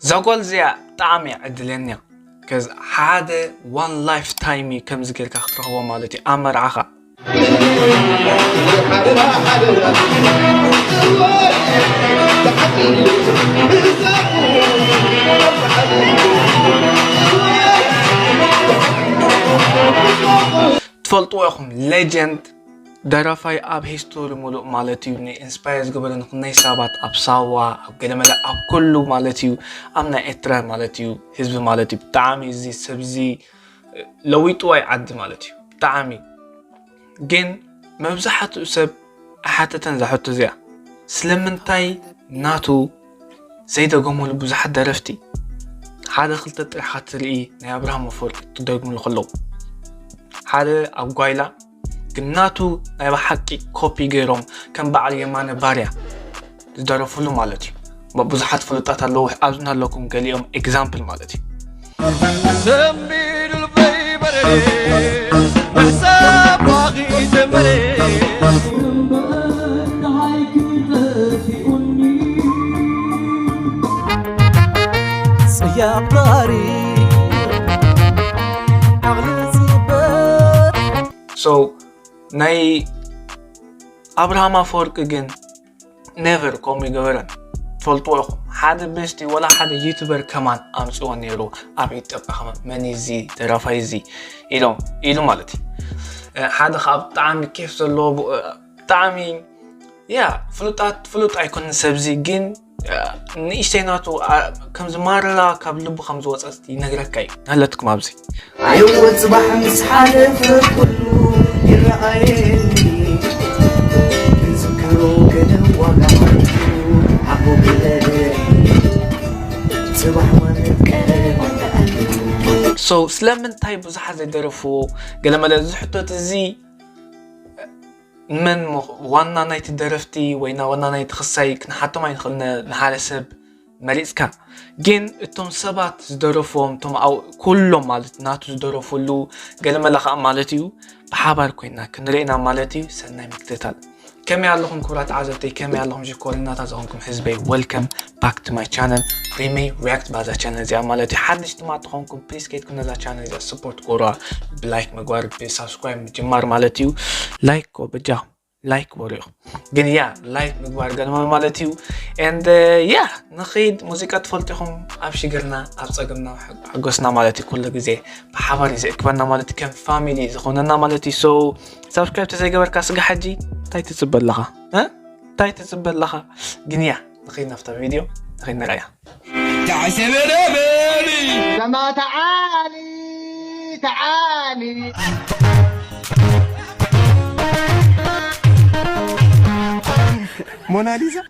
እዛ ጓል እዚኣ ብጣዕሚ እያ ዕድለኛ። ከዚ ሓደ one life time እዩ ከምዚ ጌርካ ክትረኽቦ ማለት እዩ ኣብ መርዓኻ። ትፈልጥዎ ኢኹም፣ ሌጀንድ ደራፋይ ኣብ ሂስቶሪ ሙሉእ ማለት እዩ። ንኢንስፓየር ዝገበረ ንክነይ ሰባት ኣብ ሳዋ፣ ኣብ ገለመለ፣ ኣብ ኩሉ ማለት እዩ። ኣብ ናይ ኤርትራ ማለት እዩ፣ ህዝቢ ማለት እዩ። ብጣዕሚ እዚ ሰብ እዚ ለዊጥዋ እዩ ዓዲ ማለት እዩ። ብጣዕሚ ግን መብዛሕትኡ ሰብ ኣይሓተተን እዛ ሕቶ እዚኣ። ስለምንታይ ናቱ ዘይደገሙሉ ብዙሓት ደረፍቲ? ሓደ ክልተ ጥራሕ ክትርኢ ናይ ኣብርሃም ኣፈወርቂ ትደግሙሉ ከለዉ። ሓደ ኣብ ጓይላ ግን ናቱ ናይ ብሓቂ ኮፒ ገይሮም ከም በዓል የማነ ባርያ ዝደረፉሉ ማለት እዩ። ብዙሓት ፍሉጣት ኣለዉ፣ ኣብዚ ኣለኩም ገሊኦም ኤግዛምፕል ማለት እዩ። ሰንቢድ ልበይ በረደ፣ ምሕሳብ ዋኺ ጀመረ። ጽያቕ ዳሪ ዓቕሊ ጽበት። So ናይ ኣብርሃም ኣፈወርቂ ግን ኔቨር ከምኡ ይገበረን። ትፈልጥዎ ኢኹም፣ ሓደ ቤስቲ ወላ ሓደ ዩቱበር ከማን ኣምፅዎ ነይሩ ኣብ ኢትዮጵያ ከማን፣ መን እዚ ደራፋይ እዚ ኢሎም ኢሉ ማለት እዩ። እ፣ ሓደ ካብ ብጣዕሚ ኬፍ ዘለዎ ብ-፣ እ፣ ብጣዕሚ ያ ፍሉጣት፣ ፍሉጥ ኣይኮነን ሰብዚ ግን፣ እ፣ ንእሽተይ ናቱ፣ እ፣ ከምዚ ማረራ ካብ ልቡ ከም ዝወፀት ይነግረካ እዩ። ናለትኩም ኣብዚ ኣይወ ጽባሕ ምስ ሓለፈ ኩሉ ይረኣየኒ፣ ክንዝክሮ ክንዋጋዓሉ ዓቦ ግለለኒ፣ ጽባሕ ማለት ቀረባ። So ስለምንታይ ብዙሓት ዘይደረፍዎ? ገለመለ እዚ ሕቶት እዚ መን ምኽ-፣ ዋና ናይቲ ደረፍቲ ወይ ና-፣ ዋና ናይቲ ክሳይ ክንሓቶም ኣይንኽእልን ንሓደ ሰብ መሪጽካ። ግን እቶም ሰባት ዝደረፍዎም፣ እቶም ኣብ-፣ ኩሎም ማለት ናቱ ዝደረፍሉ ገለመለ ኸኣ ማለት እዩ፣ ብሓባር ኮይና ክንርኢ ኢና ማለት እዩ። ሰናይ ምክትታል። ከመይ ኣለኹም ክቡራት ተዓዘብተይ? ከመይ ኣለኹም ሽኮሪናታት ዝኾንኩም ህዝበይ? Welcome back to my channel፣ ሪመይ ሪያክት ባዛ ቻነል እዚኣ ማለት እዩ። ሓድሽ ድማ ተኾንኩም ፕሊስ ከይድኩም ነዛ ቻነል እዚኣ ስፖርት ጎራ ብላይክ ምግባር ብሳብስክራይብ ምጅማር ማለት እዩ። ላይክ ኮ በጃ ላይክ ወሪኹ ግን ያ ላይክ ምግባር ገለመለ ማለት እዩ። And ያ ንኸይድ ሙዚቃ ትፈልጡ ኢኹም። ኣብ ሽግርና ኣብ ጸገምና ሓጎስና ማለት እዩ። ኩሉ ግዜ ብሓባር እዩ ዘእክበና ማለት እዩ። ከም ፋሚሊ ዝኾነና ማለት እዩ። So ሳብስክራይብ ተዘይገበርካ ስጋ ሕጂ እንታይ ትጽበ ኣለኻ? እ? እንታይ ትጽበ ኣለኻ? ግን ያ ንኸይድ ናብታ ቪድዮ ንኸይድ ንርኣያ። تعال تعال تعال. موناليزا.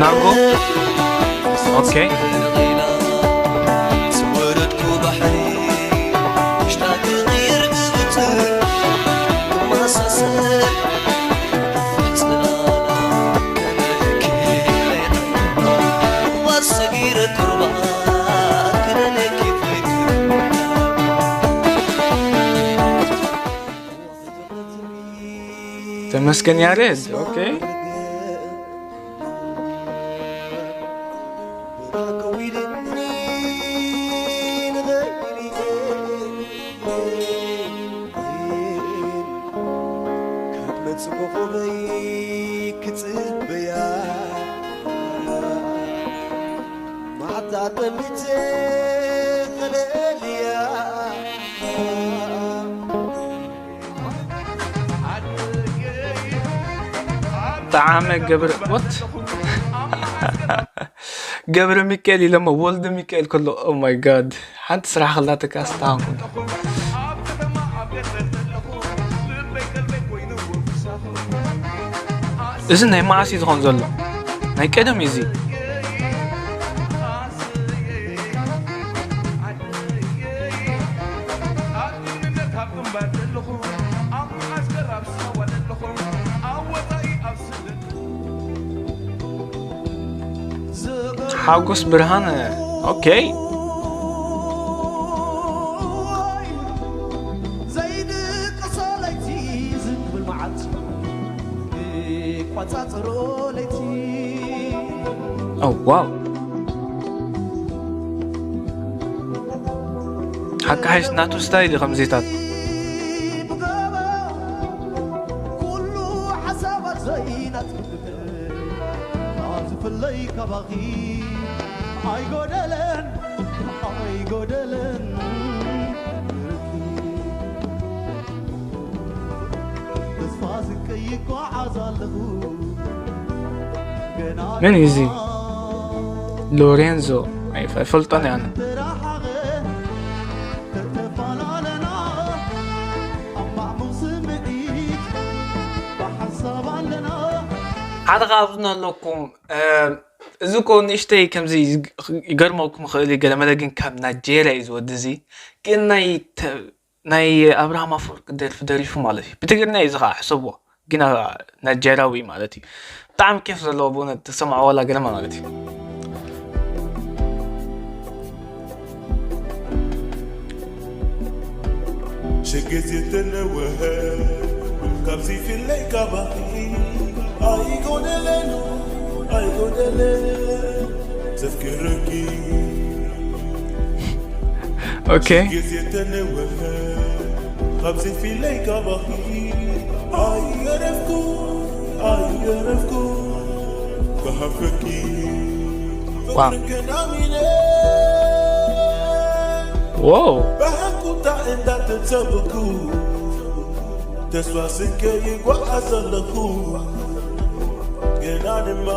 ናንጎ። ኦኬ። ተመስገን ያሬድ። ኦኬ። ክትመጽእ ኮኾበይ ክጽበያ ማዕዳ ጠሚተ ከለልያ። ጠዓመ ገብረ፣ what? ገብረ ሚካኤል ኢለሞ፣ ወልደ ሚካኤል ከሎ፣ oh my God። ሓንቲ ስራሕ ከላተካ ኣስተሃንኩ። እዚ ናይ መዓስ እዩ ዝኾን ዘሎ? ናይ ቀደም እዩ እዚ። ሓጎስ ብርሃነ። ኦኬ። ኦ ዋው። ሓቂ ሓይሽ ናቱ ስታይል እዩ ከምዚታት። መን እዩ እዚ? ሎሬንዞ። ኣይፈልጦን እየ ኣነ። ሓደ ካብዚ ኣለኩም። እዚ እኮ ንእሽተይ ከምዚ ይገርመኩም ይኽእል እዩ፣ ገለመለ ግን ካብ ናይጄርያ እዩ ዝወዲ እዚ። ግን ናይ ናይ ኣብርሃም ኣፈወርቂ ደርፊ ደሪፉ ማለት እዩ። ብትግርኛ እዩ ዝኸዓ ሕሰብዎ፣ ግን ናይጀርያዊ ማለት እዩ። ብጣዕሚ ኬፍ ዘለዎ ብእውነት ተሰማዕዎ ዋላ ገለመ ማለት እዩ። ሽግዝ የተነወሀ ካብዚ ፊለይ ካባኺ ኣይጎደለን ኣይጎደለን ዘፍቅረኪ ኦኬ ግዜ ተነወ ካብዚ ፊለይ ካባኺ ኣየረፍኩ ኣየረፍኩ ብሃፍረኪ ዋው ፍቅርክን ኣሚነ ዋው ብሓቁታ እንዳተጸበኩ ተስፋ ስንቀ ይጓዓዝ ዘለኹ ገና ድማ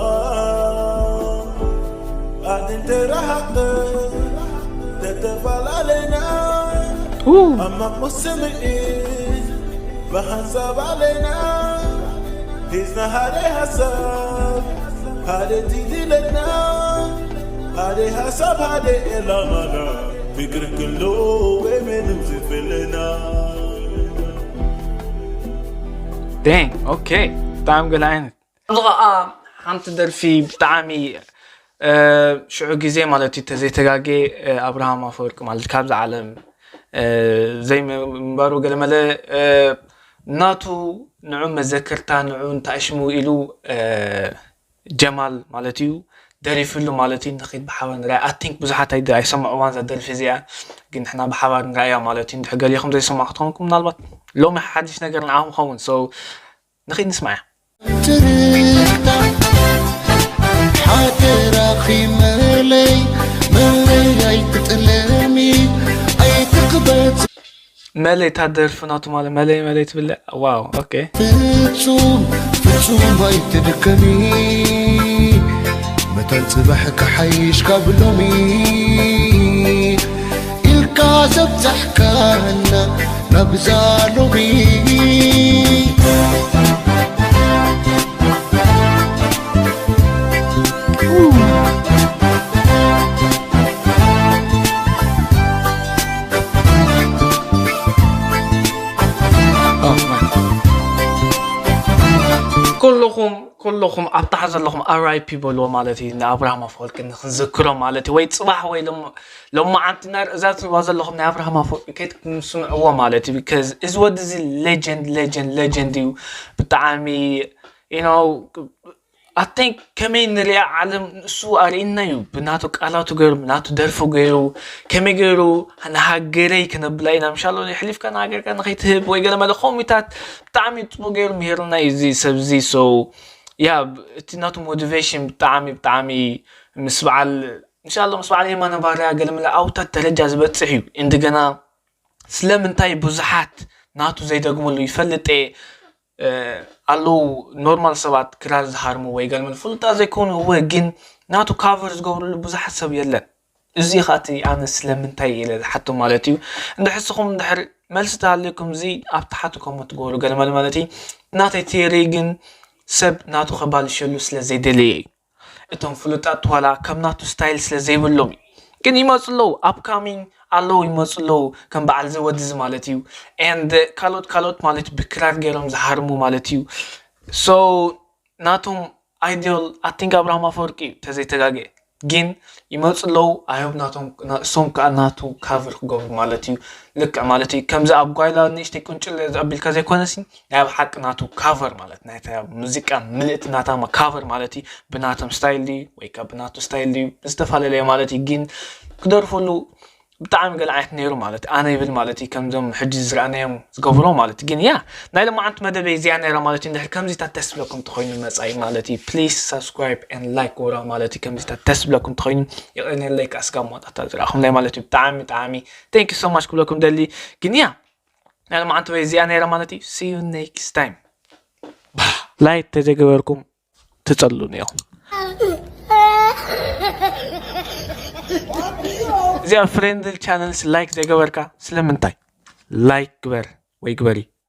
ኣንተራሃቀ ተተፈላለና ኣማቕ ስምዒት ብሓንሳብ ኣለና ሒዝና ሓደ ሓሳብ ሓደ ዲድለና ሓደ ሓሳብ ሓደ ዕላማና ፍቅሪ ክሎ ወይ ምንም ዝፍለና ዳን ኦኬ ብጣዕሚ ገለ ዓይነት እዚ ከዓ ሓንቲ ደርፊ ብጣዕሚ ሽዑ ግዜ ማለት እዩ ተዘይተጋጌ ኣብርሃም ኣፈወርቂ ማለት ካብዚ ዓለም ዘይምንባሩ ገለመለ ናቱ ንዑ መዘክርታ ንዑ እንተኣሽሙ ኢሉ ጀማል ማለት እዩ ደሪፍሉ ማለት እዩ ንኺድ ብሓባር ንርኣያ ኣቲንክ ብዙሓት ኣይሰምዕዋን እዛ ደርፊ እዚኣ ግን ንሕና ብሓባር ንርኣያ ማለት እዩ እንድሕር ገሊኹም ዘይሰማዕ ክትኾንኩም ምናልባት ሎሚ ሓድሽ ነገር ንዓኹም ኸውን so ንኺድ ንስማዕ እያ ትርታ ሓደራኺ መለይ መለይ ኣይትጥለሚ ኣይትቕበጽ መለይ እታ ደርፊ ናቱ ማለት መለይ መለይ ትብል ዋው ኦኬ ፍጹም ፍጹም ኣይትድከሚ መታን ጽባሕ ክሓይሽ ካብ ሎሚ ኢልካ ዘብዛሕካና ናብዛ ሎሚ ኩልኹም ኩልኹም ኣብ ታሕቲ ዘለኹም R I P በልዎ ማለት እዩ ንኣብርሃም ኣፈወርቂ ንክንዝክሮ ማለት እዩ ወይ ፅባሕ ወይ ሎማዓንቲ ናይ ርእዛ ትህባ ዘለኹም ናይ ኣብርሃም ኣፈወርቂ ከይትኩም ስምዕዎ ማለት እዩ because እዚ ወዲ እዚ legend legend legend እዩ ብጣዕሚ you know I think ከመይ ንሪኣ ዓለም ንሱ ኣርእና እዩ ብናቱ ቃላቱ ገይሩ ብናቱ ደርፉ ገይሩ ከመይ ገይሩ ንሃገረይ ክነብላ ኢና ምሻሎ የሕሊፍካ ንሃገርካ ንኸይትህብ ወይ ገለ መለ ከምኡታት ብጣዕሚ ፅቡቅ ገይሩ ምሂርና እዩ እዚ ሰብ እዚ so yeah እቲ ናቱ motivation ብጣዕሚ ብጣዕሚ ምስ በዓል እንሻሎ ምስ በዓል የማነ ባርያ ገለ መለ ኣብታት ደረጃ ዝበፅሕ እዩ እንደገና ስለምንታይ ብዙሓት ናቱ ዘይደግምሉ ይፈልጥ ኣለዉ ኖርማል ሰባት ክራር ዝሃርሙ ወይ ገለ መለ ፍሉጣት ዘይኮኑ እወ ግን ናቱ cover ዝገብርሉ ብዙሓት ሰብ የለን እዚ ኻቲ ኣነ ስለምንታይ ኢለ ዝሓቶ ማለት እዩ እንድሕስኹም እንድሕር መልሲ ተሃልኩም እዚ ኣብ ታሓቲ ኮመንት ትገብሩ ገለ መለ ማለት እዩ ናተይ ቴሪ ግን ሰብ ናቱ ከባልሸሉ ስለ ዘይደለየ እዩ እቶም ፍሉጣት ዋላ ከም ናቱ style ስለ ዘይብሎም እዩ ግን ይመፁ ኣለዉ upcoming ኣለዉ ይመፁ ኣለዉ ከም በዓል እዚ ወዲ እዚ ማለት እዩ and ካልኦት ካልኦት ማለት ብክራር ገይሮም ዝሃርሙ ማለት እዩ so ናቶም ideal I think ኣብርሃም ኣፈወርቂ እዩ ተዘይተጋገ ግን ይመፁ ኣለዉ። ኣዮብ ናቶም እሶም ከዓ ናቱ ካቨር ክገብሩ ማለት እዩ። ልክዕ ማለት እዩ ከምዚ ኣብ ጓይላ ንእሽተይ ቁንጭል ዘኣቢልካ ዘይኮነሲ ናይ ኣብ ሓቂ ናቱ ካቨር ማለት ናይታ ሙዚቃ ምልእቲ ናታ ካቨር ማለት እዩ። ብናቶም ስታይል ድዩ ወይ ከዓ ብናቱ ስታይል ድዩ ዝተፈላለየ ማለት እዩ። ግን ክደርፈሉ ብጣዕሚ ገለ ዓይነት ነይሩ ማለት ኣነ ይብል ማለት እዩ። ከምዞም ሕጂ ዝረኣናዮም ዝገብሮ ማለት እዩ። ግን ያ ናይ ለማዓንቲ መደበይ እዚኣ ነይራ ማለት እዩ። እንድሕር ከምዚታት ደስ ብለኩም ተኮይኑ መፃኢ ማለት እዩ please subscribe and like ግበራ ማለት እዩ። ከምዚታት ደስ ብለኩም ተኮይኑ የቀኔለይ ከዓ ስጋ ማውጣታ ዝረኣኹምላይ ማለት እዩ። ብጣዕሚ ብጣዕሚ thank you so much ክብለኩም ደሊ። ግን ያ ናይ ለማዓንቲ ወይ እዚኣ ነይራ ማለት እዩ። See you next time። ላይክ ተዘይገበርኩም ትፀሉኒ ኢኹም። እዚኣ ፍሬንድል ቻነልስ ላይክ ዘይገበርካ ስለምንታይ? ላይክ ግበር ወይ ግበሪ።